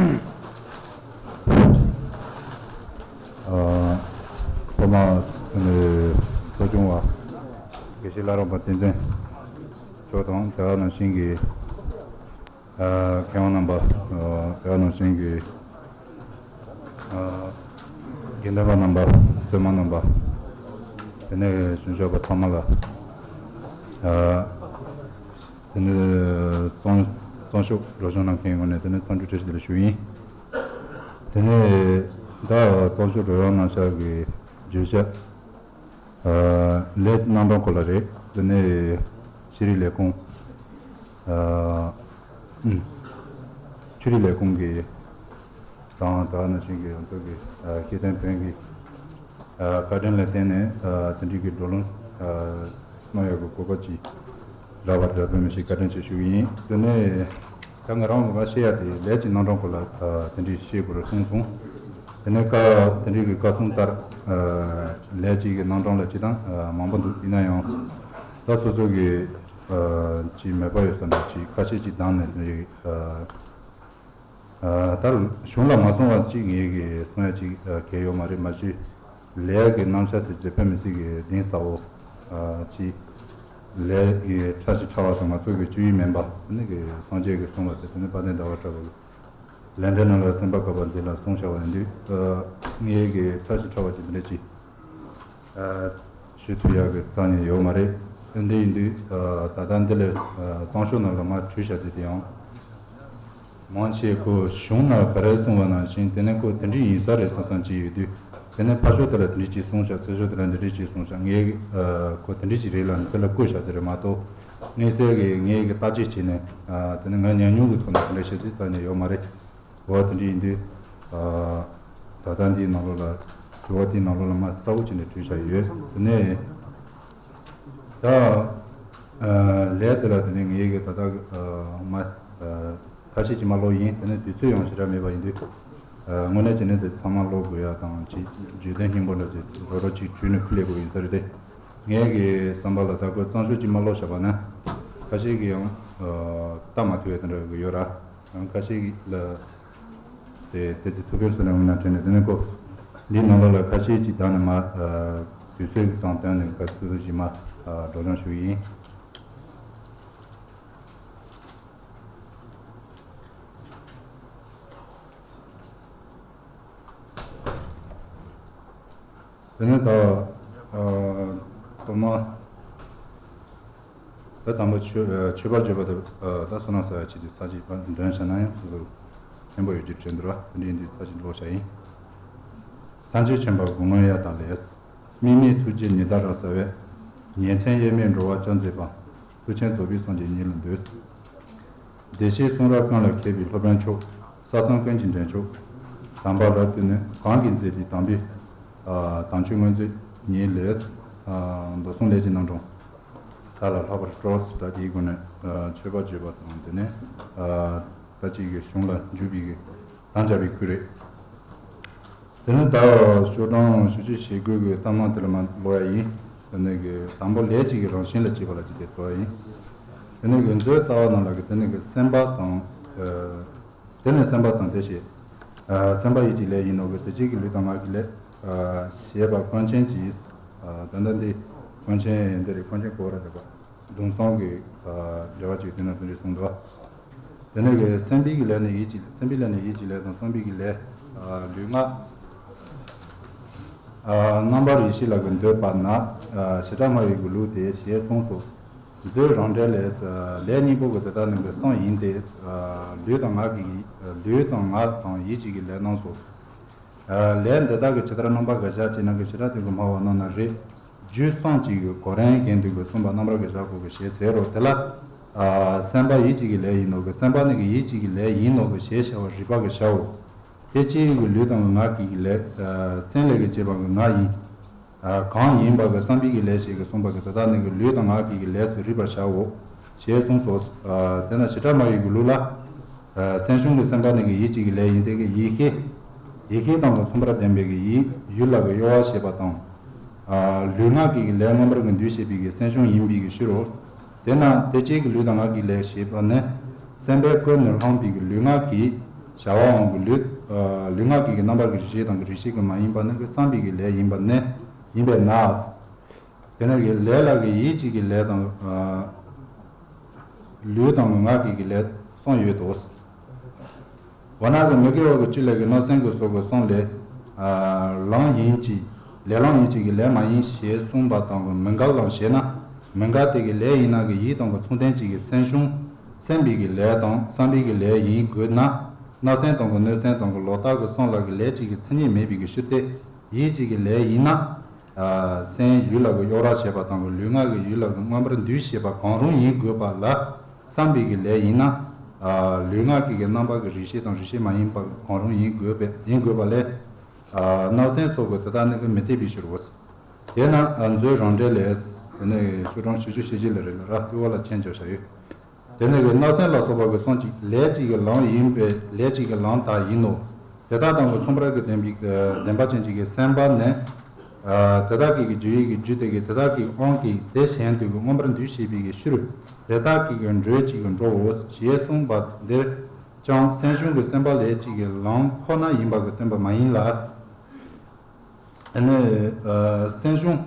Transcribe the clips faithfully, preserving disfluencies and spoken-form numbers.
ཨ། ཐོག་མར་ཨ་ནི་གཙོ་སྐྱོང་བ་དགེ་བཤེས་བླ་རབས་པ་བསྟན་འཛིན་མཆོག་དང་། དེ་ག་ནང་བཞིན་གྱི་ཨ་མཁས་དབང་རྣམ་པ། ཨ་དེ་ག་ནང་བཞིན་གྱི་ཨ་དགེ་འདུན་པ་རྣམ་པ། བཙུན་མ་རྣམ་པ། དེ་ནས་གཞུང་ཞབས་པ་ཚང་མ་ལ། ཨ་དེ་ནས་གཙང་གཙང་ཤོག་སྒྲོག་སྦྱང་གནང་མཁན་ངོས་ནས་དེ་ནས་འཚམས་འདྲི་བཀྲ་ཤིས་བདེ་ལེགས་ཞུ་ཡིན། དེ་ནས་ད་གཙང་ཤོག་སྒྲོག་སྦྱང་གནང་ཤག་གི་བརྗོད་བྱ། ཨ་ལས་རྣམ་གྲངས་སྐོར་ལ་རེད། དེ་ནས་ཤེས་རིག་ལས་ཁུངས། ཨ་ཨུམ། ཆོས་རིག་ལས་ཁུངས་ཀྱི་དང་། དེ་ག་ནང་བཞིན་གྱི་ང་ཚོ་གི་ཨ་སྐྱེ་ལྡན་བོན་གྱི་ཨ་བཀའ་དྲིན་ལ་བརྟེན་ནས་ཨ་དེ་འདྲའི་གི་བགྲོ་གླེང་ཨ་གནང་ཡག་གི་གོ་སྐབས་ཅིག་རག་པ་དེ་ལ་དཔེ་མི་སྲིད་བཀའ་དྲིན་ཆེ་ཞུ་གི་ཡིན། དེ་ནས་ད་ང་རང་ལ་བཤད་ཡག་དེ་ལས་ཀྱི་རྣམ་གྲངས་སྐོར་ལ་ཨ་དེ་འདྲའི་བཤད་དགོས་རེད་གསུངས་སོང་། དེ་ནས་བཀའ་དེ་འདྲའི་གི་བཀའ་གསུང་ལྟར་ཨ་ལས་ཀྱི་གི་རྣམ་གྲངས་ལ་སྤྱིར་བཏང་ཨ་མང་པོ་འདུག་ཡིན་ན་ཡང་ད་སོ་སོ་གི་ཨ་ཅིག་མོས་པ་ཡོད་ས་འདྲ་ཅིག་ཁ་ཤས་ཅིག་བདམས་ནས་དེ་འདྲའི་ཨ་ཨ་ད་གཞུང་ལ་མ་སོང་བ་ཅིག་ངེད་ཀྱིས་གསུང་ཡ་ཅིག་ཨ་གལ་ཡོད་མ་རེད། མ་གཞི་ལས་ཀྱི་རྣམ་གཞག་ཟེར་རྒྱུ་དཔེ་མི་སྲིད་ཀྱི་གཏིང་ཟབ་པོ་ཨ་ཅིག་ལས་ཀྱི་ཕྲ་ཞིང་ཕྲ་བ་དང་། ང་ཚོ་གི་སྤྱོད་ཡུལ་མིན་པ་དེ་ནི་གི་སངས་རྒྱས་ཀྱིས་གསུངས་པ་དེ། དེ་ནི་དཔལ་ལྡན་ཟླ་བ་གྲགས་པ་གི་ལས་འབྲས་རྣམས་ལ་སེམས་པ་དགའ་བར་མཛད་ལ་གསུངས་བཞག་པ་ཡིན་དུས། ཨ་ངེད་ཀྱིས་ཕྲ་ཞིང་ཕྲ་བ་ཅིག་འདི་འདྲ་ཅིག་ཨ་ཞུ་ཐུབ་ཡག་གི་རྩ་ནས་ཡོད་མ་རེད། དེ་འདྲ་ཡིན་དུས་ཨ་ད་ལྟ་འདི་ལ་ཨ་གཙང་ཤོག་ནང་ལ་མར་བྲིས་བཞག་དེ་དེ་ཡང་མང་ཆེ་ཁོ་གཞུང་ནང་ག་རེ་གསུངས་པ་ནང་བཞིན་དེ་ནས་ཁོ་དེ་འདྲ་ཡིན་ས་རེད་བསམ་བསམ་ཅིག་ཡོད་དུས། དེ་ནས་ཕར་ཕྱོགས་དེ་ལ་དེ་འདྲ་ཅིག་གསུངས་བཞག་ཚུར་ཕྱོགས་དེ་ལ་འདི་འདྲ་ཅིག་གསུངས་བཞག་ངས་ཨ་ཁོ་དེ་འདྲ་ཅིག་རེད་ལབ་ནས་དེ་ལ་བཀོད་བཞག་དེ་རེད་མ་གཏོགས། དམིགས་བསལ་གྱི་ངས་ཀྱི་བརྟག་དཔྱད་བྱས་ནས་ཨ་དེ་ནས་ང་ཉམས་མྱོང་གི་ཐོག་ནས་དེ་འདྲ་བཤད་ཚུལ་རྩ་ནས་ཡོད་མ་རེད། འོ་དེ་འདྲ་ཡིན་དུས་ཨ་ད་ལྟ་འདིའི་ནང་ལོགས་ལ་དྲི་བ་དེའི་ནང་ལོགས་ལ་མར་གསལ་བོ་བྱས་ནས་བྲིས་བཞག་ཡོད། དེ་ནས་ད་ཨ་ལས་དེ་ལ་དེ་ནས་ངས་ཀྱི་ད་ལྟ་ཨ་མ་ཨ་ཁ་ཤས་ཅིག་མར་ཀློག་ཡིན། དེ་ནས་དུས་ཚོད་ཡང་ཞེ་དྲག་མེད་པ་ཡིན་དུས། ཨ་དངོས་གནས་བྱས་ན་དེ་ཚང་མ་ཀློག་དགོས་ཡ་དང་ཅིག་བརྗོད་དོན་སྙིང་པོ་འདྲ་ཅིག་རོ་རོ་ཅིག་བྲིས་ནས་ཕུལ་ལས་དགོས་ཡིན་ས་རེད་དེ། ངའི་གི་བསམ་པ་ལ་ད་ཁོས་གཙང་ཤོག་ཅིག་མར་ཀློག་བཞག་པ་ན་ཁ་ཤས་ཀྱིས་ཡང་ཨ་ལྟ་མ་ཐུབ་ཡ་དེ་འདྲ་གི་ཡོད་ར། ཡང་ཁ་ཤས་ཀྱིས་ལ་དེ་དེ་ཚོ་ཐུགས་ཕན་གསོས་ན་འོང་ན་དྲན་ནས། དེ་ནས་ཁོ་འདིའི་ནང་ལོགས་ལ་ཁ་ཤས་ཅིག་བདམས་ནས་མར་ཨ་དུས་ཚོད་དང་བསྟུན་ནས་ག་ཚོད་ཅིག་མར་ཨ་སྒྲོག་སྦྱང་ཞུ་གི་ཡིན། དེ་ནས་ད་ཨ་ཐོག་མ་ད་དང་པོ་མཆོད་ཨ་མཆོད་པར་བརྗོད་པ་དེ་ཨ་ད་བསོད་ནམས་གསོག་ཡ་ཆེད་དུ་ཚར་གཅིག་ཕར་འདོན་བྱས་ན་ཡང་སོ་སོ་ཕན་པོ་ཡོད་རྒྱུ་དྲན་འདུག་ར། དེ་འདྲ་ཡིན་དུས་ཚར་གཅིག་ཀློག་བྱ་ཡིན། ཐམས་ཅད་མཁྱེན་པ་སྐུ་ངོ་ཡ་དང་ལས། དམིགས་མེད་ཐུགས་རྗེ་ཉི་ཟླ་རབ་གསལ་བས། ཉིན་མཚན་དབྱེར་མེད་འགྲོ་བ་སྐྱབས་མཛད་པ། མཐུ་ཆེན་རྫོགས་པའི་སངས་རྒྱས་ཉིད་ལ་འདུད། བདེ་གཤེགས་གསུང་རབ་གང་ལ་མཁས་པའི་སློབ་དཔོན་མཆོག་ས་གསུམ་ཀུན་གྱི་འདྲེན་མཆོག་དམ་པ་རབ་ཏུ་ནི་གང་གིས་མཛད་པའི་དམ་པའི་ཨ་དམ་ཆོས་མངོན་མཛོད་ཉིད་ལས། ཨ་མདོ་གསུང་ལས་ཀྱི་རྣམ་གྲངས་དག་ལ་ལྷག་པར་སྤྲོ་བ་ཟེར་ད་དེའི་སྒོ་ནས་ཨ་མཆོད་པ་བརྗོད་པ་དང་། དེ་ནས་ཨ་ད་ཅིག་གི་གཞུང་ལ་འཇུག་པའི་གི་དམ་བཅའ་བའི་ཁུལ་རེད། དེ་ནས་ད་ཤོག་གྲངས་ཞུ་ཅིག་ཞེ་དགུ་གི་གཏམ་ནང་དེ་ལ་མར་ཀློག་ཡ་ཡིན། དེ་ནས་གི་དང་པོ་ལས་ཀྱི་གི་རང་བཞིན་ལ་དཔྱད་པ་ལ་ཅིག་དེ་ཀློག་ཡ་ཡིན། དེ་ནས་གི་མཛོད་རྩ་བ་ནང་ལ་གི་དེ་ནས་གི་སེམས་པ་དང་། ཨ་དེ་ནས་སེམས་པ་དང་དེ་བཞིན། ཨ་སེམས་པ་ཡིད་ཀྱི་ལས་ཡིན་ནོ་གི་དེ་བཞིན་གྱི་ལུས་དང་ངག་གི་ལས། ཨ་ཞེས་པ་ཀུན་མཁྱེན་གྱིས། ཨ་ད་ལྟ་འདི་ཀུན་མཁྱེན་འདི་རེད། ཀུན་མཁྱེན་གོ་ར་རེད་པ། གདུང་སེམས་ཀྱི་ཨ་འབྲེལ་བ་ཅིག་དེ་ན་དེ་འདྲ་གསུངས་འདུག་དེ་ནས་གི་སེམས་པའི་གི་ལས་ནི་ཡིད་ཀྱི་སེམས་པའི་ལས་ནི་ཡིད་ཀྱི་ལས་དང་བསམ་པའི་གི་ལས། ཨ་ལུས་ངག་ཨ་རྣམ་པར་ཡེ་ཤེས་ལ་གི་འདོད་པ་ན། ཨ་བྱེ་བྲག་སྨྲ་བའི་གི་ལུགས་དེ་ཞེས་གསུངས་སོ། མཛོད་རང་འགྲེལ་ལས། ཨ་ལས་གཉིས་པོ་གི་དེ་དག་ནི་གི་གསུམ་ཡིན་ཏེ། ཨ་ལུས་དང་ངག་གི་ལུས་དང་ངག་དང་ཡིད་ཀྱི་གི་ལས་རྣམས་སོ། ཨ་ལས་འདི་དག་གི་ཇི་ལྟར་རྣམ་པ་གི་བཞག་ཅེ་ན་གི་བྱེ་བྲག་སྟོན་ཀའི་སྨྲ་བ་རྣམས་ན་རེ། རྒྱུད་གསུམ་གཅིག་གི་གོ་རིམ་གྱིས་འདི་གི་གསུངས་པ་རྣམ་པར་གི་བཞག་གོ་གི་ཞེས་ཟེར་རོ། དེ་ལ་ཨ་སེམས་པ་ཡིད་ཀྱི་གི་ལས་ཡིན་ནོ་གི་སེམས་པ་ནི་གི་ཡིད་ཀྱི་གི་ལས་ཡིན་ནོ་གི་ཞེས་བྱ་བ་རིགས་པ་གི་བྱའོ། དེ་ཅིའི་གི་ལུས་དང་གི་ངག་གི་གི་ལས། ཨ་སེམས་ལས་གི་སྐྱེས་པ་གི་ངག་ཡིན། ཨ་གང་ཡིན་པ་གི་བསམ་པའི་གི་ལས་ཞེས་གི་གསུངས་པ་གི་དེ་དག་ནི་གི་ལུས་དང་ངག་གི་གི་ལས་སུ་རིག་པར་བྱའོ། ཞེས་གསུངས་སོ། ཨ་དེ་ན་བྱེ་བྲག་སྨྲ་བའི་གི་ལུགས་ལ། ཨ་སེམས་བྱུང་གི་སེམས་པ་ནི་གི་ཡིད་ཀྱི་གི་ལས་ཡིན་ཏེ་གི་ཡིད་ཤེས། ཡིད་ཤེས་དང་གི་མཚུངས་པར་ལྡན་པའི་གི་ཡིད་ཡུལ་ལ་གི་གཡོ་བ་ཞེས་པ་དང་། ཨ་ལུས་ངག་གི་གི་ལས་མངོན་པར་གི་འདུ་ཤེས་པའི་གི་སེམས་བྱུང་ཡིན་པའི་གི་ཕྱིར་རོ། དེས་ན་དེ་ཅིའི་གི་ལུས་དང་ངག་གི་ལས་ཞེས་པ་ནི། སེམས་པས་ཀུན་ནས་བསླངས་པའི་གི་ལུས་ངག་གིས་ བྱ་བའང་གི་ལུས། ལུས་ངག་གི་གི་རྣམ་པ་གི་རིགས་ཤེས་དང་གི་རིགས་ཤེས་ཀྱི་མ་ཡིན་པ་ནི་གི་བསམ་པའི་གི་ལས་ཡིན་པ་ནི་ཡིན་པས་ན། དེ་ནས་གི་ལས་ལ་གི་ཡིད་ཀྱི་གི་ལས་དང་། ལུས་དང་ངག་གི་གི་ལས་གསུམ་ཡོད་དོ། འོ་ན་གི་མི་དགེ་བ་གི་བཅུ་ལས་གི་བརྣབ་སེམས་ཀྱི་ཚོགས་ཀྱི་གསུམ་ལས། ལམ་ཡིན་གྱི། ལས་ལམ་ཡིན་གྱི་གི་ལས་མ་ཡིན་ཞེས་གསུངས་པ་དང་གི་མི་འགལ་ལམ་ཞེ་ན། མི་འགལ་དེ་གི་ལས་ཡིན་ན་གི་ཡིད་དང་གི་མཚུངས་ལྡན་གྱི་གི་སེམས་བྱུང་། སེམས་པའི་གི་ལས་དང་བསམ་པའི་གི་ལས་ཡིན་དགོས་ན། བརྣབ་སེམས་དང་གི་གནོད་སེམས་དང་གི་ལོག་ལྟ་གི་གསུམ་ལ་གི་ལས་ཀྱི་གི་མཚན་ཉིད་མེད་པའི་གི་ཕྱིར་ཏེ། ཡིད་ཀྱི་གི་ལས་ཡིན་ན། སེམས་ཡུལ་ལ་གི་གཡོ་ར་བྱེད་པ་དང་གི་ལུས་ངག་གི་ཡུལ་ལ་གི་མངོན་པར་འདུ་བྱེད་པ་གང་རུང་ཡིན་དགོས་པ་ལ། བསམ་པའི་གི་ལས་ཡིན་ན། ལུས་ངག་གི་གི་རྣམ་པ་གི་རིགས་ཤེས་དང་རིགས་ཤེས་མ་ཡིན་པ་གང་རུང་ཡིན་དགོས་པས་ཡིན་དགོས་པ་ལས། བརྣབ་སེམས་སོགས་ཀྱི་དེ་དག་ནི་གི་མི་འཐད་པའི་ཕྱིར་རོ། དེས་ན་མཛོད་རང་འགྲེལ་ལས། དེ་ནས་ཤོག་གྲངས་བཞི་བཅུ་ཞེ་བཞི་ལ་རེད་ལ་ར་ལྟེ་བ་ལ་མཆན་བརྒྱབ་བཞག་ཡོད། དེ་ནས་གི་བརྣབ་སེམས་ལ་སོགས་པ་གི་གསུམ་གཅིག་ལས་གཅིག་གི་ལམ་ཡིན་པས་ལས་གཅིག་གི་ལམ་དག་ཡིན་ནོ། དེ་དག་དང་གི་མཚུངས་པར་གི་ལྡན་པའི་ལྡན་པ་ཅན་གཅིག་གི་སེམས་པ་ནི། དེ་དག་གི་གི་རྒྱུ་ཡི་གི་རྒྱུ་དེ་གི་དེ་དག་གི་དབང་གིས་དེ་གཞན་དུ་གི་མངོན་པར་འདུ་བྱེད་པའི་གི་ཕྱིར། དེ་དག་གི་གི་འགྲོས་གཅིག་གི་འགྲོའོ་ཞེས་གསུངས་པ་འདིར་ཀྱང་སེམས་བྱུང་གི་སེམས་པ་ལས་གཅིག་གི་ལམ་ཁོ་ན་ཡིན་པ་གི་སྟོན་པ་མ་ཡིན་ལ། ཨ་ནི། སེམས་བྱུང་།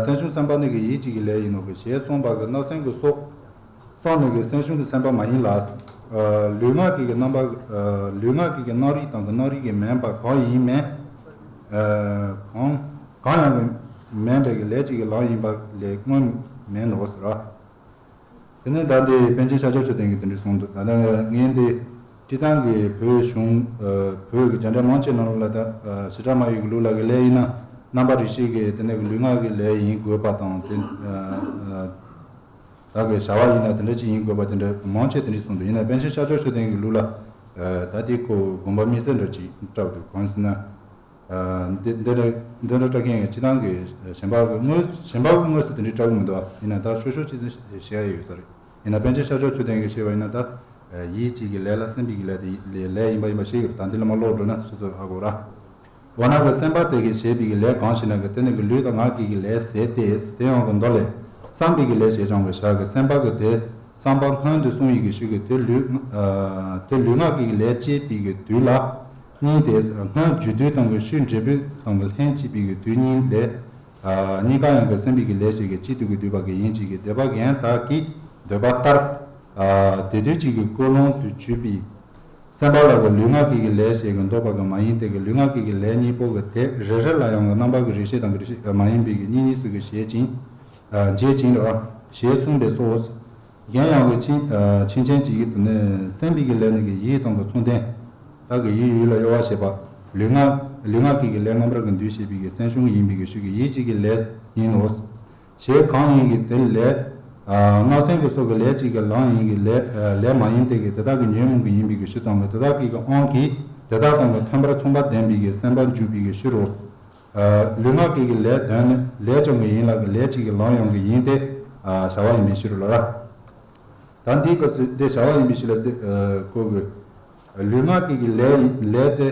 སེམས་བྱུང་སེམས་པ་ནི་གི་ཡིད་གཅིག་གི་ལས་ཡིན་ནོ་གི་ཞེས་གསུངས་པ་གི་བརྣབ་སེམས་ཀྱི་སོགས། སོགས་ནི་གི་སེམས་བྱུང་གི་སེམས་པ་མ་ཡིན་ལ། ལུས་ངག་གི་གི་རྣམ་པ། ལུས་ངག་གི་གི་རྣམ་རིག་དང་གི་རྣམ་རིག་གི་མིན་པ་གང་ཡིན་མིན། གང་གང་ཡང་གི་མིན་པའི་གི་ལས་གཅིག་གི་ལམ་ཡིན་པ་ལས་དངོས་མིན་ནོ་ཟེར། དེ་ནས་ད་འདི་པཎ་ཆེན་ཤཱཀྱ་མཆོག་ལྡན་གྱིས་དེ་འདྲ་གསུངས་འདུག་ད་ལྟ་ངས་འདི་སྤྱི་བཏང་གི་བོད་གཞུང་། བོད་ཀྱི་རྒྱ་འགྲེལ་མང་ཆེ་ནང་ལ་ད་བྱེ་བྲག་སྨྲ་བའི་གི་ལུགས་ལ་གི་ལས་ཡིན་ན་རྣམ་པ་རིགས་ཤེས་ཀྱི་དེ་ནས་གི་ལུས་ངག་གི་ལས་ཡིན་དགོས་པ་དང་དེ། ད་གི་བྱ་བ་ཡིན་ན་དེ་འདྲ་ཅིག་ཡིན་དགོས་པ་དེ་འདྲ་མང་ཆེ་དེ་འདྲ་གསུངས་འདུག་ཡིན་ན་པཎ་ཆེན་ཤཱཀྱ་མཆོག་ལྡན་གྱི་ལུགས་ལ། ད་དེ་ཁོ་དགོངས་པ་དམིགས་བསལ་འདྲ་ཅིག་བཀྲལ་འདུག་གང་ཟེར་ན། འདི་འདི་འདྲ་འདི་འདྲ་བཀྲལ་མཁན་ཡང་སྤྱི་བཏང་གི་གཞན་པ་གི་དངོས་གཞན་པ་གི་དངོས་སུ་དེ་འདྲའི་བཀྲལ་གི་མི་འདུག་ཡིན་ན་ད་ཤོད་ཤོད་ཅིག་བཤད་ཡ་ཡོད་ས་རེད། ཡིན་ན་པཎ་ཆེན་ཤཱཀྱ་མཆོག་ལྡན་གྱིས་བཤད་པ་ཡིན་ན་ད། ཡིད་གཅིག་གི་ལས་ལ་སེམས་གཅིག་གི་ལས་དེ་ལས་ཡིན་པ་ཡིན་པ་ཤེས་ཀྱི་རེད། ད་འདི་ལ་མ་ཀློག་འགྲོ་ན་སོ་སོས་ཧ་གོ་ར། འོ་ན་གི་སེམས་པ་དེ་གིས་བྱས་པའི་གི་ལས་གང་ཞེ་ན་གི་དེ་ནི་གི་ལུས་དང་ངག་གི་གི་ལས་ཟེར་ཏེ་དེ་ཡང་གི་མདོ་ལས། བསམ་པའི་གི་ལས་ཞེས་བྱ་བ་གི་བྱ་གི་སེམས་པ་གི་དེ། བསམ་པ་སྔོན་དུ་སོང་བའི་གི་ཤུགས་ཀྱིས་དེ་ལུས། དེ་ལུས་ངག་གི་གི་ལས་བྱེད་པའི་གི་དུས་ལ། གཉིས་ཏེ། སྔོན་རྒྱུ་དུས་དང་གི་ཤུལ་འབྲས་བུ་དང་གི་ལྷན་ཅིག་པའི་གི་དུས་གཉིས་ལས། གཉིས་ཀ་ཡང་གི་སེམས་པའི་གི་ལས་ཞིག་གི་གཅིག་ཏུ་གི་འདུས་པ་གི་ཡིན་གཅིག་གི་འདོད་པ་གཞན་དག་གི་འདོད་པ་ལྟར། དེ་དུས་གཅིག་གི་ཀུན་སློང་དུ་གྱུར་པའི། སེམས་པ་ལ་གི་ལུས་ངག་གི་གི་ལས་ཞིག་གི་འདོད་པ་གི་མ་ཡིན་ཏེ་གི་ལུས་ངག་གི་གི་ལས་གཉིས་པོ་གི་དེ་རེ་རེ་ལ་ཡང་གི་རྣམ་པ་གི་རིགས་ཤེས་དང་གི་རིགས་ཤེས་མ་ཡིན་པའི་གི་གཉིས་གཉིས་སུ་གི་བྱེད་ཅིང་། འབྱེད་ཅིང་རེད་བ། ཞེས་གསུངས་པས་སོ། གཞན་ཡང་གི་ཕྱིན་ཕྱིན་ཆད་ཅིག་གིས་དེ་ནི་སེམས་པའི་གི་ལས་ནི་གི་ཡིད་དང་གི་མཚུངས་ལྡན། བདག་གི་ཡིད་ཡུལ་ལ་གཡོ་བ་བྱེད་པ། ལུས་ངག་ལུས་ངག་གི་གི་ལས་མངོན་པར་གི་འདུ་བྱེད་པའི་གི་སེམས་བྱུང་ཡིན་པའི་གི་ཤུགས་ཀྱིས་ཡིད་གཅིག་གི་ལས་ཡིན་ནོ། ཞེས་གང་ཡིན་གྱི་དེ་ལས། བརྣབ་སེམས་ཀྱི་སོགས་ཀྱི་ལས་གཅིག་གི་ལམ་ཡིན་གྱི་ལས་ལས་མ་ཡིན་ཏེ་གི་དེ་དག་གི་ཉོན་མོངས་ཀྱི་ཡིན་པའི་གི་ཕྱིར་དང་གི་དེ་དག་གི་གི་དབང་གིས་དེ་དག་དང་གི་མཐུན་པར་མཚུངས་པ་ལྡན་པའི་གི་སེམས་པ་འཇུག་པའི་གི་ཕྱིར་རོ། ལུས་ངག་གི་གི་ལས་དོན་ནི་ལས་ཀྱང་གི་ཡིན་ལ་གི་ལས་གཅིག་གི་ལམ་ཡང་གི་ཡིན་ཏེ། བྱ་བ་ཡིན་པའི་ཕྱིར་རོ་ལ། ད་འདིའི་སྐབས་སུ་དེ་བྱ་བ་ཡིན་པའི་ཕྱིར་ལ་དེ་ཁོ་གི། ལུས་ངག་གི་གི་ལས་ལས་དེ་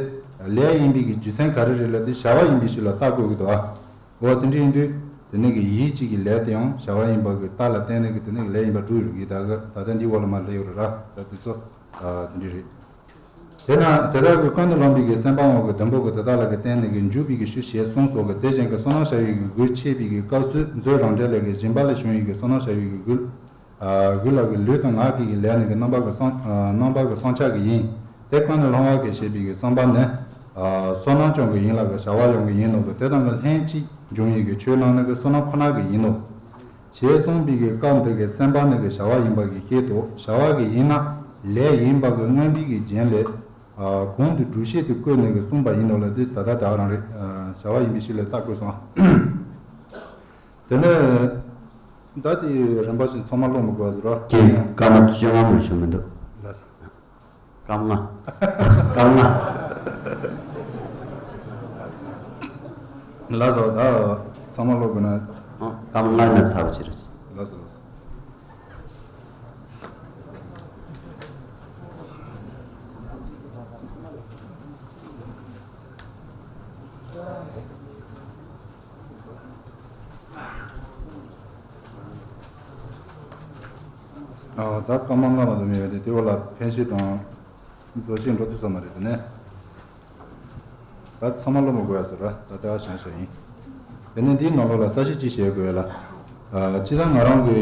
ལས་ཡིན་པའི་གི་རྒྱུ་མཚན་ག་རེ་རེད་ལ་དེ་བྱ་བ་ཡིན་པའི་ཕྱིར་ལ་བརྟག་དགོས་ཀྱི་འདུག་ཨ། འོ་དེ་འདྲ་ཡིན་དུས་དེ་ནི་གི་ཡིད་གཅིག་གི་ལས་དེ་ཡང་བྱ་བ་ཡིན་པ་གི་རྟགས་ལ་བརྟེན་ནས་གི་དེ་ནི་གི་ལས་ཡིན་པ་སྒྲུབ་ཡོད་གི་ད་གི་ད་ལྟ་འདིའི་འོག་ལ་མ་སླེབས་ཡོད་རེད་ར་ད་དེ་ཚོ་དེ་འདྲ་རེད། དེས་ན་དེ་དག་གི་ཀུན་ནས་བསླངས་པའི་གི་སེམས་པའང་གི་བདུན་པོ་གི་དེ་དག་ལ་གི་བརྟེན་ནས་གི་འཇུག་པའི་གི་ཤུགས་ཞེས་གསུངས་སོ་གི་དེ་བཞིན་གི་བསོད་ནམས་བྱ་བའི་གི་རྒྱུ་འཆད་པའི་གི་སྐབས་སུ་མཛོད་རང་འགྲེལ་ལས་གི་སྦྱིན་པ་ལས་བྱུང་བའི་གི་བསོད་ནམས་བྱ་བའི་གི་རྒྱུ། རྒྱུ་ལ་གི་ལུས་དང་ངག་གི་གི་ལས་ནི་གི་རྣམ་པ་གི་སངས་རྣམ་པ་གི་སངས་རྒྱས་གི་ཡིན། དེ་ཀུན་ནས་བསླང་བ་གི་བྱེད་པའི་གི་བསམ་པ་ནི། བསོད་ནམས་ཀྱང་གི་ཡིན་ལ་གི་བྱ་བ་ཡང་གི་ཡིན་ནོ་གི་དེ་དང་གི་ལྷན་ཅིག་འབྱུང་བའི་གི་ཆོས་རྣམས་ནི་གི་བསོད་ནམས་ཁོ་ན་གི་ཡིན་ནོ། ཞེས་གསུངས་པའི་གི་སྐབས་འདི་གི་སེམས་པ་ནི་གི་བྱ་བ་ཡིན་པ་གི་བཤད་དོ། བྱ་བ་གི་ཡིན་ན་ལས་ཡིན་པ་གི་མངོན་པའི་གི་རྒྱན་ལས། གོང་དུ་སྒྲུབ་བྱེད་དུ་བཀོད་ནས་གི་གསུངས་པ་ཡིན་ནོ་ལ་དེ་ད་ལྟ་ད་ག་རང་རེད། བྱ་བ་ཡིན་པའི་ཕྱིར་ལ་བརྟག་དགོས་སོང་། དེ་ནས་ད་དེ་རིམ་པ་བཞིན་ཚང་མ་ཀློག་མི་དགོས་ཟེར་རོ། ཀྱེ་སྐར་མ་བཅོ་ལྔ་མ་ཞུ་མི་འདུག་ལགས་སོ། སྐར་མ་ལྔ། སྐར་མ་ལྔ། ལགས་སོ། ད་ཚང་མ་ཀློག་དགོས་ན། ཨ། སྐར་མ་ལྔ་ཡིན་ན་ཚར་བ་ཅིག་རེད། ལགས་སོ་ལགས་སོ། ཨ། ད་སྐར་མ་ལྔ་མ་གཏོགས་མེད་པས་དེ་དེ་བ་ལ་ཕན་ཤེས་དང་། བཟོ་ཤེས་འགྲོ་ཐུབ་ས་མ་རེད། དེ་ནས་ད་ཚང་མ་སློབ་མ་དགོས་ཡ་ཟེར་ར། ད་ལྟ་བྱང་ཤ་ཡིན། དེ་ནས་འདིའི་ནང་ལོགས་ལ་གསལ་བཤད་ཅིག་བྱེད་དགོས་ལ། ཨ། སྤྱིར་བཏང་ང་རང་གི་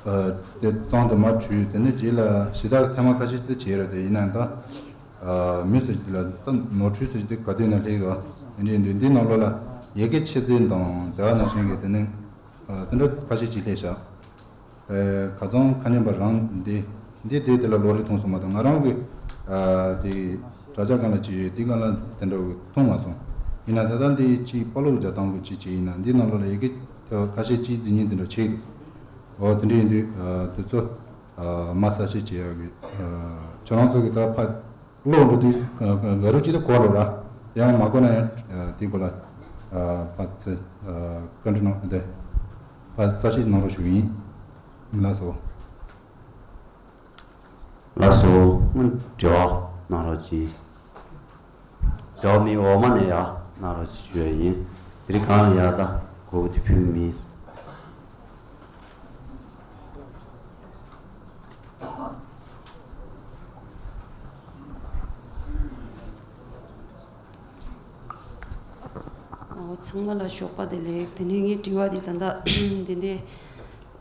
ཨ། དེ་གཙང་དུ་མ་བྲུས། དེ་ནས་རྗེས་ལ་ཞེ་དྲག་ཐེངས་མ་ཁ་ཤས་ཤིག་བྱས་ར། དེ་ཡིན་ན་ད་ཨ། མི་ཟེར་གྱི་ལ་ད་ནོར་འཁྲུལ་ཟེར་གྱི་དེ་ག་དུས་ན་སླེབས་ཡོད། དེ་འདྲ་ཡིན་དུས་འདི་ནང་ལོགས་ལ་ཡ་གི་ཆེ་ཚད་དང་དེ་ག་ནང་བཞིན་གྱི་དེ་ནས་ཨ། དེ་འདྲ་ཁ་ཤས་ཅིག་སླེབས་ཤག་ཨེ། ཁ་སང་ཁ་ཉིན་པ་རང་འདི་འདི་དེ་དེ་ལ་ལོ་རེ་མཐོང་སོང་མ་གཏོགས། ང་རང་གི་ཨ། དེ་དྲ་རྒྱ་སྒང་ལ་ཅིག་ཡོད། དེ་སྒང་ལ་དེ་འདྲ་མཐོང་མ་སོང་། ཡིན་ན་ད་ལྟ་འདི་ཅིག་པ་ལོག་རྒྱག་སྟངས་གི་ཅིག་ཅིག་ཡིན་ན། འདི་ནང་ལོགས་ལ་ཡ་གི་ཁ་ཤས་ཅིག་འཛིན་ཉིན་དེ་འདྲ་བྱེད་འདུག་འོ། དེ་འདྲ་ཡིན་དུས་ཨ། དེ་ཚོ་ཨ། མ་གསལ་བཤད་བྱེད་ཡག་གི་ཨ། ཁྱོད་རང་ཚོ་གི་ད་ཕ་ཀློག་འགྲོ་དུས་ག་རུ་ཅིག་ད་གོ་རོགས་ར། ཡང་མ་གོ་ན་ཡང་དེ་སྐོར་ལ་ཕར་ཚུར་བཀའ་འདྲི་གནང་དེ་ཕར་གསལ་བཤད་གནང་རོགས་ཞུ་གི་ཡིན། ལགས་སོ། ལགས་སོ། སྔོན་དྲི་བ་གནང་རོགས་གྱིས། དྲི་བ་མི་འོག་མ་ནས་ཡར་གནང་རོགས་གྱིས་ཞུ་ཡ་ཡིན། དེ་རིང་གང་ལ་ཡར་ད་གོ་བོ་དེ་ཕུལ་མིན། ཨོ། ཚང་མ་ལ་ཞོགས་པ་བདེ་ལེགས། དེ་ནས་ངའི་དྲི་བ་འདི་ད་ལྟ་འདི་འདི་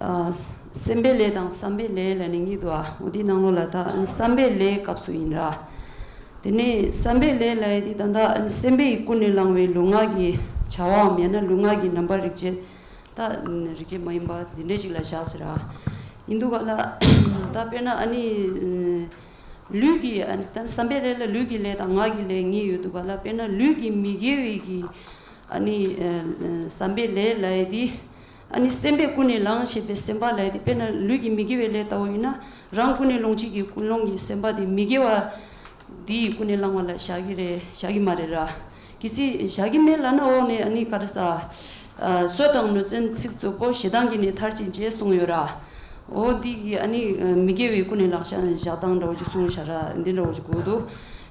ཨ། སེམས་པའི་ལས་དང་བསམ་པའི་ལས་ལ་ནི་གཉིས་འདུག་ཨ། འོ་འདི་ནང་ལོགས་ལ་ད་བསམ་པའི་ལས་སྐབས་སུ་ཡིན་ར། དེ་ནས་བསམ་པའི་ལས་ལ་ཡི་འདི་ད་ལྟ་སེམས་པའི་ཀུན་ནས་བསླངས་པའི་ལུས་ངག་གི་བྱ་བའམ་ཡང་ན་ལུས་ངག་གི་རྣམ་པར་རིག་བྱེད། ད་རིག་བྱེད་མ་ཡིན་པ་འདི་འདྲས་ཅིག་ལ་བཞག་ཟེར་ར། ཡིན་འདུག་ག་ལ། ད་དཔེར་ན་ཨ་ནི་ལུས་ཀྱི་ཨ་ནི་ད་བསམ་པའི་ལས་ལ་ལུས་ཀྱི་ལས་དང་ངག་གི་ལས་གཉིས་ཡོད་འདུག་ག་ལ། དཔེར་ན་ལུས་ཀྱི་མི་དགེ་བའི་གི་ཨ་ནི་བསམ་པའི་ལས་ལ་ཡི་འདི་ཨ་ནི་སེམས་པས་ཀུན་ནས་བསླངས་ཞེས་པའི་སེམས་པ་ལ་ཡི་འདི། དཔེར་ན་ལུས་ཀྱི་མི་དགེ་བའི་ལས་ལྟ་བུ་ཡིན་ན་རང་ཀུན་ནས་བསླངས་བྱེད་ཀྱི་ཀུན་སློང་གི་སེམས་པ་དེ་མི་དགེ་བ། འདི་ཡི་ཀུན་ནས་བསླངས་པ་ལ་བཞག་གི་རེད། བཞག་གི་མ་རེད་ར། གལ་སྲིད་བཞག་གི་མེད་ལབ་ན་འོག་ནས་ཨ་ནི་ག་རེ་ཟ། ཨ། སྲོལ་དང་ནུས་རྩལ་ཚིག་རྩུབ་པོ་ཞེ་སྡང་གིས་ནི་མཐར་ཕྱིན་བྱེད་གསུངས་ཡོད་ར། འོ་འདི་གི་ཨ་ནི་མི་དགེ་བའི་ཀུན་ནས་བསླངས་བཞག་བཞག་སྟངས་འདྲ་བོ་ཅིག་གསུངས་བཞག་ར། འདི་འདྲ་བོ་ཅིག་གོ་འདུག་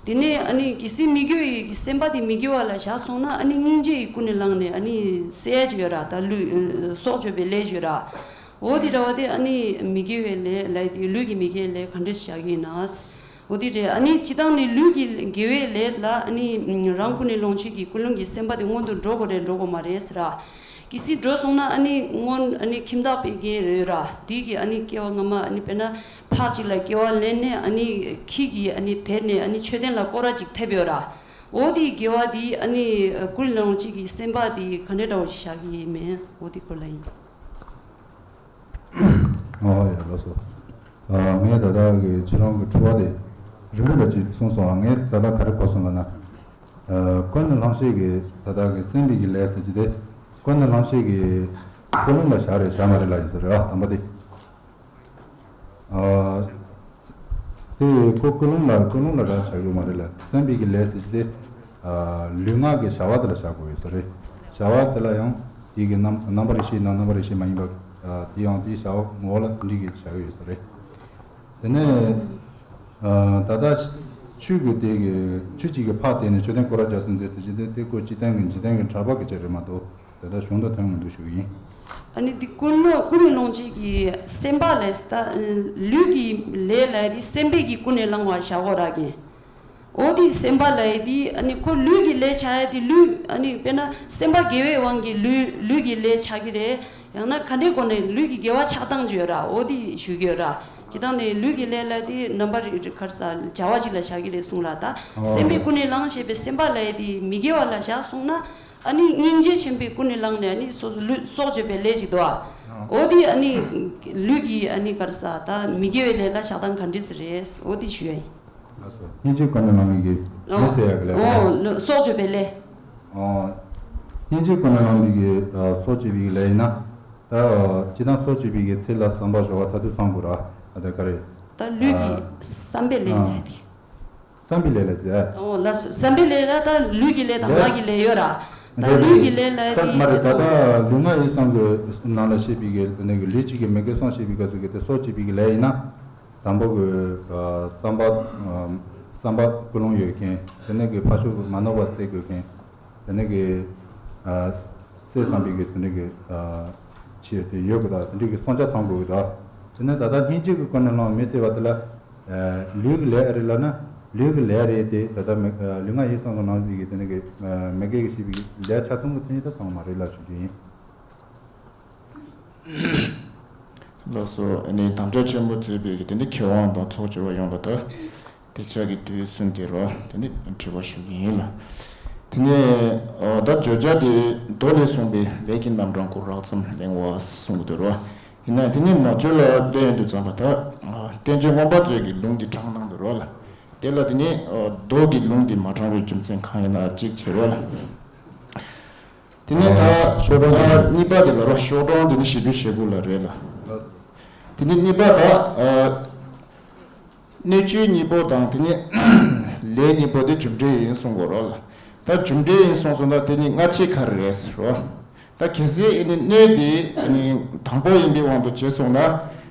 དེ་ནས་ཨ་ནི་གལ་སྲིད་མི་དགེ་བའི་སེམས་པ་དེ་མི་དགེ་བ་ལ་བཞག་སོང་ན་ཨ་ནི་སྙིང་རྗེ་ཡི་ཀུན་ནས་བསླངས་ནས་ཨ་ནི་སེལ་ཡ་ཅིག་ཡོད་ར། ད་ལུས་སྲོག་གཅོད་པའི་ལས་ཅིག་ཡོད་ར། འོ་དེ་འདྲ་བ་དེ་ཨ་ནི་མི་དགེ་བའི་ལས་ལ་དེ་ལུས་ཀྱི་མི་དགེ་བའི་ལས་ག་འདྲས་བཞག་གི་ཡིན་ན། འོ་དེ་རེད། ཨ་ནི་སྤྱིར་བཏང་ནི་ལུས་ཀྱི་དགེ་བའི་ལས་ལ་ཨ་ནི་རང་ཀུན་ནས་བསླངས་བྱེད་ཀྱི་ཀུན་སློང་གི་སེམས་པ་དེ་སྔོན་དུ་འགྲོ་དགོས་རེད་འགྲོ་དགོས་མ་རེད་ཟེར་ར། གལ་སྲིད་འགྲོ་སོང་ན་ཨ་ནི་སྔོན་ཨ་ནི་ཁྱིམ་བདག་པའི་གི་ཡོད་ར། དེ་གི་ཨ་ནི་སྐྱེ་བ་སྔ་མ་ཨ་ནི་དཔེར་ན་ཕག་ཅིག་ལ་སྐྱེ་བ་ལེན་ནས་ཨ་ནི་ཁྱི་གི་ཨ་ནི་དེད་ནས་ཨ་ནི་མཆོད་རྟེན་ལ་སྐོར་ར་ཅིག་ཐེབས་ཡོད་ར། འོ་དེའི་དགེ་བ་དེ་ཨ་ནི་ཀུན་སློང་བྱེད་ཀྱི་སེམས་པ་དེ་ག་འདྲས་འདྲ་བོ་ཞིག་བཞག་གི་ཡིན་མིན་འོ་དེ་སྐོར་ལ་ཡིན། ཨོ་ཡ། ལགས་སོ། ཨ། ངས་ད་ལྟ་གི་ཁྱེད་རང་གི་དྲི་བ་དེ་རིང་པོ་ལ་ཅིག་གསུངས་སོང་། ཨ། ངས་ད་ལྟ་ག་རེ་གོ་སོང་ལབ་ན། ཨ། ཀུན་ནས་བསླངས་བྱེད་ཀྱི་ད་ལྟ་གི་སེམས་པའི་གི་ལས་ཟེར་གྱི་དེ་ཀུན་ནས་བསླངས་བྱེད་ཀྱི་ཀུན་སློང་ལ་བཞག་རེད་བཞག་མ་རེད་ལབ་ཡིན་ཟེར་རེད་བ། དམ་པ་དེ། ཨ། དེ་ཁོ་ཀུན་སློང་ལ་ཀུན་སློང་ལ་ར་བཞག་ཡོད་མ་རེད་ལ། སེམས་པའི་གི་ལས་ཟེར་གྱི་དེ། ཨ། ལུས་ངག་གི་བྱ་བ་དེ་ལ་བཞག་དགོས་ཡོད་ས་རེད། བྱ་བ་དེ་ལ་ཡང་དེ་གི་རྣམ་རྣམ་པ་རེ་ཞིག་ཡིན་ན་རྣམ་པ་རེ་ཞིག་མ་ཡིན་པ། ཨ། དེ་ཡང་དེའི་བྱ་བ་ངོ་བོ་ལ་དེ་འདྲའི་གི་བཞག་ཡོད་ས་རེད། དེ་ནས། ཨ། ད་ལྟ་ཆོས་ཀྱི་དེ་གི་ཆོས་གཅིག་གི་ཕ་དེ་ནས་མཆོད་རྟེན་སྐོར་ར་རྒྱག་སོང་ཟེར་ཟེར་གྱི་དེ་དེ་ཀོ་སྤྱི་བཏང་གི་འཇིག་རྟེན་གྱི་གྲགས་པ་གི་ཆ་རེད་མ་གཏོགས། དེ་ལྟར་གཞུང་དུ་ཐོན་མི་འདུག་ཞུ་གི་ཡིན། ཨ་ནི་འདི་ཀུན་སློང་ཀུན་ནས་བསླངས་བྱེད་ཀྱི་སེམས་པ་ལས་ད་ལུས་ཀྱི་ལས་ལ་ཡ་དེ་སེམས་པའི་གི་ཀུན་ནས་བསླངས་པ་བཞག་གོ་ར་གིན། འོ་དེ་སེམས་པ་ལ་ཡ་དེ་ཨ་ནི་ཁོ་ལུས་ཀྱི་ལས་བྱ་ཡ་དེ་ལུས་ཨ་ནི་དཔེར་ན་སེམས་པ་དགེ་བའི་དབང་གིས་ལུས་ལུས་ཀྱི་ལས་བྱ་གི་རེད། ཡང་ན་ག་འདྲའི་སྒོ་ནས་ལུས་ཀྱི་དགེ་བ་ཆགས་སྟངས་ཅིག་ཡོད་ར། འོ་དེ་ཞུ་གི་ཡོད་ར། སྤྱིར་བཏང་ནས་ལུས་ཀྱི་ལས་ལ་དེ་རྣམ་པ་རིག་ག་རེ་ཟ་བྱ་བ་ཅིག་ལ་བཞག་གི་རེད་གསུངས་ར། ད་སེམས་པའི་ཀུན་ནས་བསླངས་ཞེས་པའི་སེམས་པ་ལ་ཡ་དེ་མི་དགེ་བ་ལ་བཞག་སོང་ན། ཨ་ནི་སྙིང་རྗེ་ཆེན་པོའི་ཀུན་ནས་བསླངས་ནས་ཨ་ནི་སོ་སོ་ལུས་སྲོག་གཅོད་པའི་ལས་ཅིག་འདུག་ཨ། འོ་དེ་ཨ་ནི་ལུས་ཀྱི་ཨ་ནི་ག་རེ་ཟ་ད་མི་དགེ་བའི་ལས་ལ་བཞག་སྟངས་ག་འདྲས་རེད། འོ་དེ་ཞུ་ཡ་ཡིན། སྙིང་རྗེ་ཀུན་ནས་བསླངས་ཀྱི་ལས་ཟེར་ཡག་གི་ལས་རེད། ཨོ་ལུས་སྲོག་གཅོད་པའི་ལས། ཨོ། སྙིང་རྗེ་ཀུན་ནས་བསླངས་པའི་གི་སྲོག་གཅོད་པའི་གི་ལས་ཡིན་ན། ད་སྤྱིར་བཏང་སྲོག་གཅོད་པའི་གི་ཚེ་ལ་བསམ་པ་སྦྱོར་བ་མཐར་ཐུག་ཚང་དགོས་ར། ད་ལྟ་ག་རེ། ད་ལུས་ཀྱི་བསམ་པའི་ལས་ཡིན་ན་དེ། བསམ་པའི་ལས་ལ་ཟེར། ཨོ་ལགས་སོ། བསམ་པའི་ལས་ལ་ད་ལུས་ཀྱི་ལས་དང་ངག་གི་ལས་ཡོད་ར། ད་ལུས་ཀྱི་ལས་ལ་ད་དེ་མ་རེད། ད་ལྟ་ལུས་ངག་ཡིད་གསུམ་གྱི་ནང་ལ་བཤད་པའི་གི་དེ་ནས་གི་ལུས་གཅིག་གིས་མི་དགེ་གསུམ་བྱེད་པའི་སྐབས་སུ་གི་དེ་སྲོག་གཅོད་པའི་གི་ལས་ཡིན་ན། དང་པོ་གི་བསམ་པ་བསམ་པ་ཀུན་སློང་ཡོད་མཁན། དེ་ནས་གི་ཕར་ཕྱོགས་གི་མ་ནོར་བ་བསད་དགོས་མཁན། དེ་ནས་གི་ཨ་བསད་བསམ་པའི་གི་དེ་འདྲ་གི་ཨ་ཆེད་དེ་ཡོད་གི་ད། དེ་འདྲ་གི་བསམ་འཆར་ཚང་དགོས་གི་ད། དེ་ནས་ད་ལྟ་སྙིང་རྗེ་གི་ཀུན་ནས་བསླངས་མི་ཟེར་བ་དེ་ལ་ཨ་ལུས་ཀྱི་ལས་ཨེ་རེད་ལབ་ན། ལུས་ཀྱི་ལས་རེད་དེ། ད་ལྟ་མི་ལུས་ངག་ཡིད་གསུམ་གྱི་ནང་གི་དེ་ནི་གི་མི་དགེ་གི་བྱས་པའི་ལས་ཆ་ཚང་གི་མཚན་ཉིད་དེ་ཚང་མ་རེད་ལབ་ཞུ་རྒྱུ་ཡིན། ལགས་སོ། ཨ་ནི་དམ་བཅའ་ཆེན་པོ་མཛད་པའི་གི་དེ་ནི་མཁས་དབང་དང་ཚོགས་སྦྱོར་བ་ཡོངས་ལ་ད་དེ་ཆ་གི་དུས་གསུམ་དེ་རོ། དེ་ནི་དྲི་བ་ཞུ་གི་ཡིན་ལ། དེ་ནི་ཨ་ད་བརྗོད་བྱ་དེ་མདོ་ལས་གསུངས་པའི་ལས་ཀྱི་རྣམ་གྲངས་སྐོར་རགས་ཙམ་གླེང་བ་གསུངས་འདུག་རོ། ཡིན་ནའང་དེ་ནི་མ་བརྗོད་ལ་བསྟན་ཡོང་དུས་ཙམ་པ་ད་ཨ་བསྟན་བཅོས་མངོན་པ་མཛོད་ཀྱི་ལུང་འདི་དྲངས་གནང་འདུག་རོ་ལ། དེ་ལ་དེ་ནི་ཨ་མདོ་གི་ལུང་འདི་མ་དྲངས་པའི་རྒྱུ་མཚན་གང་ཡིན་ན་གཅིག་བྱས་རོ་ལ། དེ་ནས་ད་ཨ་ཤོག་གྲངས་ཨ་གཉིས་པ་དེ་ལ་རོ། ཤོག་གྲངས་དེ་ནི་ཞེ་དགུ་ཞེ་དགུ་ལ་རེད་ལ། དེ་ནི་གཉིས་པ་ད་ཨ་སྣོད་བཅུད་གཉིས་པོ་དང་དེ་ནི་ལས་གཉིས་པོ་དེ་རྒྱུ་འབྲས་ཡིན་གསུང་གོ་རོ་ལ། ད་རྒྱུ་འབྲས་ཡིན་གསུངས་སོང་ན་དེ་ནི་སྔ་ཕྱི་ག་རེ་རེད་ཟེར་རོ། ད་གལ་སྲིད་ཨ་ནི་སྣོད་དེ་ཨ་ནི་དང་པོ་ཡིན་པའི་དབང་དུ་བྱས་སོང་ན་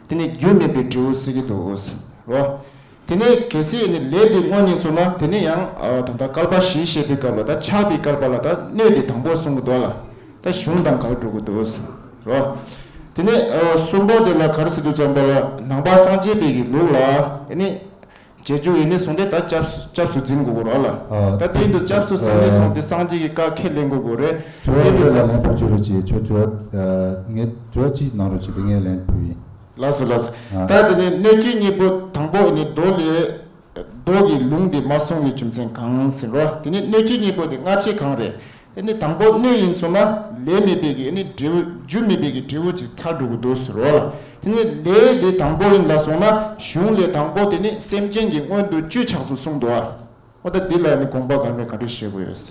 དེ་ནི་རྒྱུ་མེད་པའི་འབྲས་བུ་སྲིད་ཀྱི་འདུག་ཟེར་རོ། དེ་ནས་གལ་སྲིད་ནི་ལས་དེ་དངོས་ཡིན་སོང་ན་དེ་ནས་ཡང་ཨ་ད་ལྟ་བསྐལ་པ་བཞི་བཤད་པའི་སྐབས་ལ་ད་ཆགས་པའི་བསྐལ་པ་ལ་ད་སྣོད་དེ་དང་པོ་གསུང་གི་འདུག་ལ། ད་གཞུང་དང་འགལ་འགྲོ་གི་འདུག་རོ། དེ་ནས་ཨ་གསུམ་པ་དེ་ལ་ག་རེ་ཟེར་དུས་ཙམ་པ་ལ་ནང་པ་སངས་རྒྱས་པའི་གི་ལུགས་ལ་དེ་ནས་རྗེས་འཇུག་ཡིན་ནས་གསུངས་ཏེ་ད་སྐྱབས་སྐྱབས་སུ་འཛིན་དགོས་གོ་རོ་ལ། ཨ་ད་དེ་ཡིན་དུས་སྐྱབས་སུ་ཟིན་ནས་སོང་སྟེ་སངས་རྒྱས་ཀྱི་བཀའ་ཁས་ལེན་དགོས་གོ་རེད། དྲི་བ་དེ་ལ་ལན་ཕུལ་བྱེད་རོགས་གྱིས། ཁྱོད་དྲི་བ་ངས་དྲི་བ་གཅིག་གནང་རོགས་གྱིས། དེ་ངས་ལན་ཕུལ་ཡིན། ལགས་སོ་ལགས་སོ། ཨ། ད་དེ་ནས་སྣོད་བཅུད་གཉིས་པོ་དང་པོ་ནི་མདོ་ལས། མདོ་གི་ལུང་འདི་མ་གསུངས་པའི་རྒྱུ་མཚན་གང་ཟེར་རོ། དེ་ནི་སྣོད་བཅུད་གཉིས་པོ་དེ་སྔ་ཕྱི་གང་རེད། དེ་ནི་དང་པོ་སྣོད་ཡིན་སོང་ན་ལས་མེད་པའི་གི་ནི་འབྲས་བུ། རྒྱུ་མེད་པའི་གི་འབྲས་བུ་ཅིག་ཐལ་འགྲོ་གི་འདུག་ཟེར་རོ་ལ། དེ་ནི་ལས་དེ་དང་པོ་ཡིན་ལ་སོང་ན་གཞུང་ལས་དང་པོ་དེ་ནི་སེམས་ཅན་གྱི་སྔོན་དུ་བཅུད་ཆགས་སུ་གསུངས་འདུག་ཨ། འོ་ད་འདི་ལ་ནི་དགོངས་པ་གང་ལ་ག་འདྲ་བཞེས་དགོས་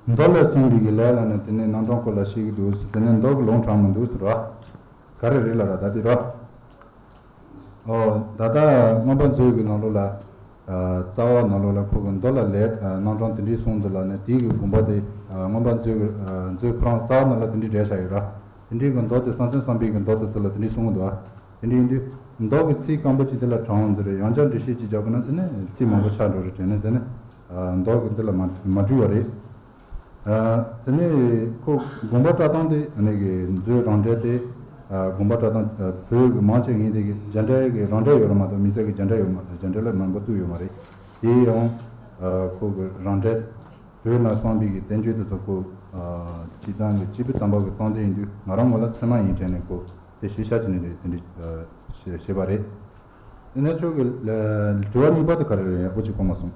ཡོད། མདོ་ལས་གསུངས་པའི་གི་ལས་ལ་ནི་དེ་ནི་རྣམ་གྲངས་སྐོར་ལ་བཤད་ཀྱི་འདུག་དེ་ནི་མདོ་གི་ལུང་དྲངས་མི་འདུག་ཟེར་རོ། ག་རེ་རེད་ལ་ར་ད་འདི་རོ། ཨོ། ད་ལྟ་མངོན་པ་མཛོད་ཀྱི་ནང་ལོགས་ལ་ཨ་རྩ་བ་ནང་ལོགས་ལ་ཁོ་གི་མདོ་ལ་ལས་ཨ་རྣམ་གྲངས་དེ་འདྲའི་གསུངས་འདུག་ལ་ནི་དེའི་གི་དགོངས་པ་དེ་ཨ་མངོན་པ་མཛོད་ཀྱི་ཨ་མཛོད་ཁོ་རང་རྩ་བ་ནང་ལ་དེ་འདྲའི་འགྲེལ་བཞག་ཡོད་ར། དེ་འདྲའི་གི་མདོ་དེ་གསང་ཆེན་བསམ་འཕེལ་གྱི་མདོ་དེ་ཚོ་ལ་དེ་འདྲའི་གསུངས་འདུག་ཨ། དེ་འདྲ་ཡིན་དུས་མདོ་གི་ཚིག་སྐམ་པོ་ཅིག་དེ་ལ་དྲངས་འོང་ཟེར་རེད། ཡང་བསྐྱར་འགྲེལ་བཤད་ཅིག་རྒྱག་དགོས་ན་དེ་ནི་ཚིག་མང་པོ་ཆགས་འགྲོ་རེད་དྲན་ནས་དེ་ནི་ཨ་མདོ་གི་འདི་ལ་མ་མ་འགྲིག་པ་རེད། ཨ་དེ་ནས་ཁོ་དགོངས་པ་བཀྲག་མདངས་དེ་ཨ་ནི་གི་མཛོད་རང་འགྲེལ་དེ་ཨ་དགོངས་པ་བཀྲག་མདངས་ཨ་བོད་ཀྱི་མང་ཆེ་ངེས་དེ་གི་རྒྱ་འགྲེལ་གི་རང་འགྲེལ་ཡོད་རེད་མ་གཏོགས་མི་སེར་གི་རྒྱ་འགྲེལ་ཡོད་མ་རེད། རྒྱ་འགྲེལ་ལ་མང་པོ་བཏུས་ཡོད་མ་རེད། དེ་ཡང་ཨ་ཁོ་གི་རང་འགྲེལ་བོད་ན་གསང་བའི་གི་བསྟན་བཅོས་དེ་ཚོ་ཁོ་ཨ་སྤྱི་བཏང་གི་སྐྱེས་བུ་དམ་པ་གི་གཙང་རྩལ་ཡིན་དུས་ང་རང་ངོ་ལ་ཚད་མ་ཡིན་དྲན་ནས་ཁོ་དེ་ཞིབ་ཆ་བྱས་ནས་རེད་དེ་འདྲ་ཨ་བཤད་པ་རེད། དེ་ནས་ཁྱོད་ཀྱི་ཨ་དྲི་བ་གཉིས་པ་དེ་ག་རེ་རེད། ཡག་པོ་ཅིག་གོ་མ་སོང་།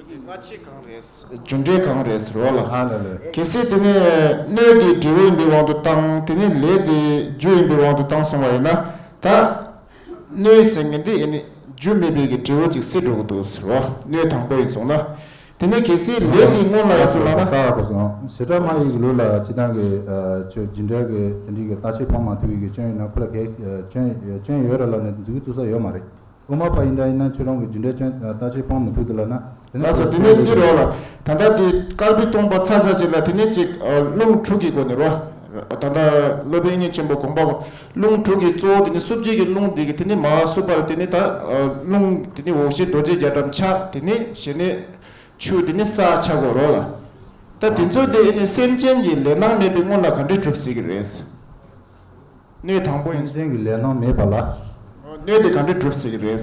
སྔ་ཕྱི་གང་རེད། རྒྱུ་འབྲས་གང་རེད་ཟེར་བ་ལ། ཨ་ལ་ལ། གལ་སྲིད་དེ་ནས་སྣོད་དེ་འབྲས་བུ་ཡིན་པའི་དབང་དུ་བཏང་། དེ་ནས་ལས་དེ་རྒྱུ་ཡིན་པའི་དབང་དུ་བཏང་སོང་བ་ཡིན་ན། ད་སྣོད་ཟེར་མཁན་དེ་ཨ་ནི་རྒྱུ་མེད་པའི་གི་འབྲས་བུ་ཅིག་སྲིད་འགྲོ་གི་འདུག་ཟེར་བ། སྣོད་དང་པོ་ཡིན་སོང་ན། དེ་ནས་གལ་སྲིད་ལས་དེ་སྔོན་ལ་ཡོད་སོང་ལ་ན། ད་གོ་སོང་། བྱེ་བྲག་སྨྲ་བའི་གི་ལུགས་ལ་སྤྱི་བཏང་གི་ཨ་ཆོས་རྒྱུ་འབྲས་ཀྱི་དེ་འདྲའི་གི་རྟག་ཆད་སྤང་མ་ཐུབ་པའི་གི་སྐྱོན་ཡོད་ན་ཁོ་ལ་གལ་སྐྱོན་སྐྱོན་ཡོད་རེད་ལབ་ནས་འཛུགས་ཀྱི་བཙུགས་ས་ཡོད་མ་རེད། དབུ་མ་པ་ཡིན་འདྲ་ཡིན་ན་ཁྱོད་རང་གི་རྒྱུ་འབྲས་སྐྱོན་རྟག་ཆད་སྤང་མི་ཐུབ་འདུག་ལབ་ན། དེ་ནི་ལགས་སོ། དེ་ནི་འདི་རོ་ལ། ད་ལྟ་དེ་བསྐལ་པའི་སྟོང་པ་ཚར་ཚར་ཅིག་ལ་དེ་ནི་ཅིག་ཨ་རླུང་དྲུག་གི་སྒོ་ནས་རོ། ད་ལྟ་སློབ་དཔོན་སྙིང་ཆེན་པོ་དགོངས་པ་རླུང་དྲུག་གི་གཙོ་བོ་དེ་ནི་སྲུབས་ཀྱི་གི་རླུང་འདི་གི་དེ་ནི་མ་སྲུབས་པར་དེ་ནི་ད་ཨ་རླུང་དེ་ནི་འོག་གཞི་རྡོ་རྗེ་རྒྱ་གྲམ་ཆགས། དེ་ནི་གཞི་ནས་ཆུ་དེ་ནི་ས་ཆགས་གོ་རོ་ལ། ད་དེ་ཚོ་དེ་ནི་སེམས་ཅན་གྱི་ལས་སྣང་མེད་པའི་སྔོན་ལ་ག་འདྲས་གྲུབ་སྲིད་ཀྱི་རེད། སྣོད་དང་པོ་ཡིན། སེམས་ཅན་གྱི་ལས་སྣང་མེད་པ་ལ། སྣོད་དེ་ག་འདྲས་གྲུབ་ཟེར་གྱི་རེད།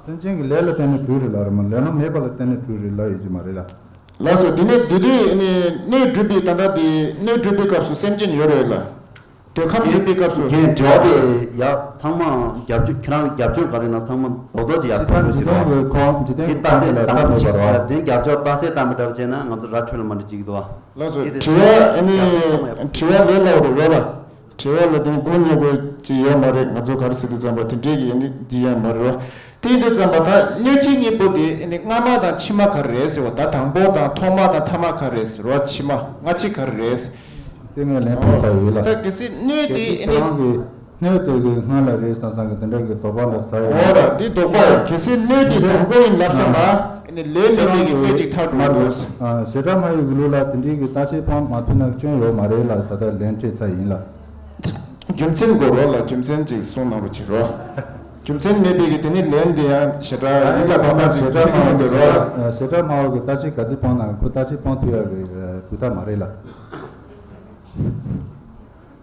སེམས་ཅན་གྱི་ལས་ལ་བརྟེན་ནས་གྲུབ་རེད་ལབ་རེད་མ། ལས་སྣང་མེད་པ་ལ་བརྟེན་ནས་གྲུབ་རེད་ལབ་ཡོད་ཀྱི་མ་རེད་ལ། ལགས་སོ། དེ་ནས་དེ་དུས་ནི་སྣོད་གྲུབ་པའི་ད་ལྟ་དེ་སྣོད་གྲུབ་པའི་སྐབས་སུ་སེམས་ཅན་ཡོད་རེད་ལ། འདོད་ཁམས་གྲུབ་པའི་སྐབས་སུ། ཁྱེད་དྲི་བ་དེ་ཡ་ཚང་མ་རྒྱབ་སྐྱོར། ཁྱེད་རང་གི་རྒྱབ་སྐྱོར་ག་རེ་ན་ཚང་མ་རྡོག་རྡོག་ཅིག་ཡར་འཇིག་རྟེན་འཕངས་འཇིག་རྟེན་འཇིག་རྟེན་གྱི་ཁོང་འཇིག་རྟེན་གྱི་ཁོང་དེ་ལ་སྟབས་མི་བྱེད་པ་རེད། དེ་རྒྱབ་སྐྱོར་རྟགས་གསལ་བཏང་པའི་འདྲ་བྱས་ན་ང་ཚོ་ར་འཕྲོད་ལ་མ་འགྲོ་ཅིག་འདུག་བ། ལགས་སོ། དྲི་བ་ཨ་ནི་དྲི་བ་ལས་སླ་བོ་རེད་རོ་ལ། དྲི་བ་ལ་དེ་མགོ་རྙོག་པོ་ཅིག་ཡོད་མ་རེད། ང་ཚོ་ག་རེ་ཟེར་དུས་ཙམ་པ་དེ་འདྲས་ཀྱི་ཨ་ནི་འདི་ཡང་མ་རེད་རོ། དེ་ཡིན་དུས་ཙམ་པ་ད་སྣོད་བཅུད་གཉིས་པོ་དེ་ཨ་ནི་སྔ་མ་དང་ཕྱི་མ་ག་རེ་རེད་ཟེར་བ། ད་དང་པོ་དང་ཐོག་མ་དང་ཐ་མ་ག་རེ་རེད་ཟེར་བ། ཕྱི་མ་སྔ་ཕྱི་ག་རེ་རེད། དེ་ངས་ལན་ཕུལ་ཚར་ཡོད་ལ། ད་གལ་སྲིད་སྣོད་དེ་ཨ་ནི། ཁྱེད་རང་གིས་སྣོད་དེ་གི་སྔ་ལ་རེད་བསམ་བསམ་གི་དེ་འདྲ་གི་དོགས་པ་ལ་ཟ་ཡོད། འོ་ར་དེ་དོགས་པ་ཡོད། གལ་སྲིད་སྣོད་དེ་དང་པོ་ཡིན་ལབ་སོང་ན་ཨ་ནི་ལས་མེད་པའི་གི་སྣོད་ཅིག་ཐལ་འགྲོ་འདུག། ཨ་བྱེ་བྲག་སྨྲ་བའི་གི་ལུགས་ལ་དེ་འདྲའི་གི་རྟགས་ཆད་སྤང་མ་ཐུབ་ན་སྐྱོན་ཡོད་མ་རེད་ལ་ད་ལྟ་ལན་སྤྲད་ཚར་ཡིན་ལ། རྒྱུ་མཚན་དགོས་རོགས་ལ། རྒྱུ་མཚན་ཅིག་གསུང་གནང་རོགས་བྱེད་རོགས། རྒྱུ་མཚན་མེད་པའི་གི་དེ་ནི་ལན་དེ་ཡང་བྱེ་བྲག་ཡིན་ལ་ད་ལྟ་ཅིག་བྱེ་བྲག་སྨྲ་བ་གི་རོགས། བྱེ་བྲག་སྨྲ་བ་གི་རྟགས་ཆད་ག་ཚོད་སྤངས་ན་ཁོ་རྟགས་ཆད་སྤང་ཐུབ་ཡ་གི་སྒྲུབ་ཐབས་མ་རེད་ལ།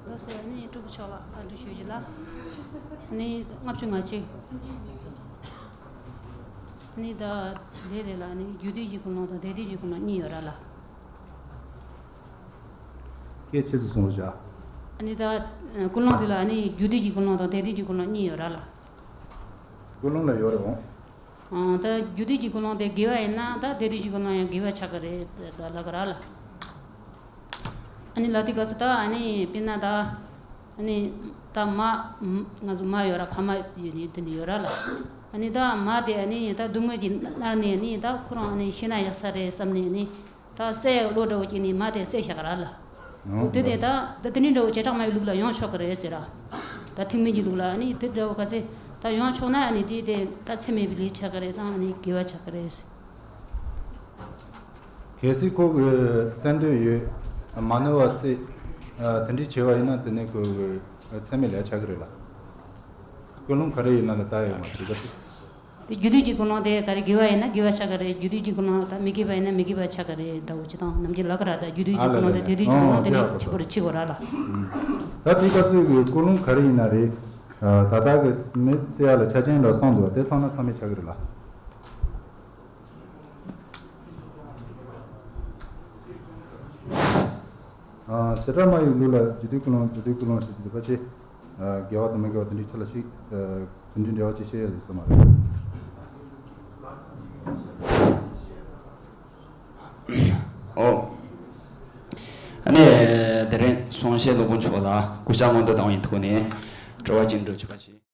ལགས་སོ། ཨ་ནི་སྤྲུལ་སྐུ་མཆོག་ལ་བཀའ་འདྲི་ཞུ་རྒྱུ་ལ། ནི་ལྔ་བཅུ་ང་གཅིག་ནི་ད་དེ་རེད་ལ། ནི་རྒྱུད་སྡེ་གི་ཀུན་སློང་དང་དེ་སྡེ་གི་ཀུན་སློང་གཉིས་ཡོད་ར་ལ། སྐད་ཆེ་ཙམ་གསུང་རོགས་བྱ། ནི་ད་ཀུན་སློང་དེ་ལ་ནི་རྒྱུད་སྡེ་གི་ཀུན་སློང་དང་དེ་སྡེ་གི་ཀུན་སློང་གཉིས་ཡོད་ར་ལ། ཀུན་སློང་ལ་ཡོད་རེད་འོང་། ཨང་། ད་རྒྱུད་སྡེ་གི་ཀུན་སློང་དེ་དགེ་བ་ཡིན་ན་ད་དེ་སྡེ་གི་ཀུན་སློང་ཡང་དགེ་བ་ཆགས་ཀྱི་རེད་ད་ལབ་ཀྱི་ར་ལ། ཨ་ནི་ལ་དེ་ག་ས་ད་ཨ་ནི་དཔེར་ན་ད་ཨ་ནི་ད་མ་ང་ཚོ་མ་ཡོད་ར། ཕ་མ་ཡོད་ནི་དེ་ནི་ཡོད་ར་ལ། ཨ་ནི་ད་མ་དེ་ཨ་ནི་ད་སྡུག་བསྔལ་གྱིས་མནར་ནས་ཨ་ནི་ད་ཁོ་རང་ཨ་ནི་ཤི་ན་ཡག་ས་རེད་བསམ་ནས་ཨ་ནི་ད་བསད་བློ་འདྲ་བོ་སྐྱེས་ནས་མ་དེ་བསད་བཞག་ག་ར་ལ། འོ་དེ་དེ་ད་ད་དེ་ནི་འདྲ་བོ་བྱེ་བྲག་སྨྲ་བའི་ལུགས་ལ་ཡོང་ཆོག་གི་རེད་ཟེར་ར། ད་ཐེག་དམན་གྱི་ལུགས་ལ་ཨ་ནི་དེ་འདྲ་བོ་ག་ཚད་ད་ཡོང་ཆོག་ན་ཨ་ནི་དེ་དེ་ད་ཚད་མེད་པའི་ལས་ཆགས་གི་རེད། ད་ཨ་ནི་དགེ་བ་ཆགས་གི་རེད་ཟེར། གལ་སྲིད་ཁོ་གི་བསད་འདོད་ཡོད། མ་ནོར་བ་བསད། དེ་འདྲའི་བྱས་པ་ཡིན་ན་དེ་ནི་ཁོ་གི་ཚད་མེད་ལས་ཆགས་ཀྱི་རེད་ལ། ཀུན་སློང་ག་རེ་ཡིན་ན་ལ་ལྟ་ཡོད་མ་རེད་ད། དེ་རྒྱུད་སྡེ་གི་ཀུན་སློང་དེ་ད་རེས་དགེ་བ་ཡིན་ན་དགེ་བ་ཆགས་ཀྱི་རེད། རྒྱུད་སྡེ་གི་ཀུན་སློང་ད་མི་དགེ་བ་ཡིན་ན་མི་དགེ་བ་ཆགས་ཀྱི་རེད་འདྲ་བོ་ཅིག་དང་། ནམ་རྒྱུན་ལབ་ཀྱི་ར། ད་རྒྱུད་སྡེ་གི་ཨ་ཀུན་སློང་དེ་ལ་དེ་དུས་ཀྱི་ཀུན་སློང་དེ་ནི་ཁྱད་པར་ཆེ་བོ་ར་ལ། ད་དེ་སྐབས་སུ་གི་ཀུན་སློང་ག་རེ་ཡིན་ན་རེད། ད་ལྟ་གི་མི་བསད་ཡ་ལ་ཆ་རྐྱེན་འདྲ་གསུངས་འདུག་དེ་ཚང་མ་ཚང་མས་ཆགས་ཀྱི་རེད་ལ། བྱེ་བྲག་སྨྲ་བའི་ལུགས་ལ་རྒྱུད་སྡེ་ཀུན་སློང་རྒྱུད་སྡེ་ཀུན་སློང་ཞེས་བརྗོད་པ་ཆེ། དགེ་བ་དང་མི་དགེ་བ་དེ་འདྲའི་ཆ་ལ་ཞིག་དེ་འདྲའི་འབྲེལ་བ་ཅིག་བཤད་ཡ་ཡོད་ས་མ་རེད། ཨོ། ཨ་ནི་དེ་རིང་གསུང་བཤད་སློབ་དཔོན་མཆོག་ལ་སྐུ་ཕྱྭ་སྔོན་དུ་བཏང་བའི་ཐོག་ནས་དྲི་བ་ཅིག་འདྲི་ཆོག་པ་ཞིག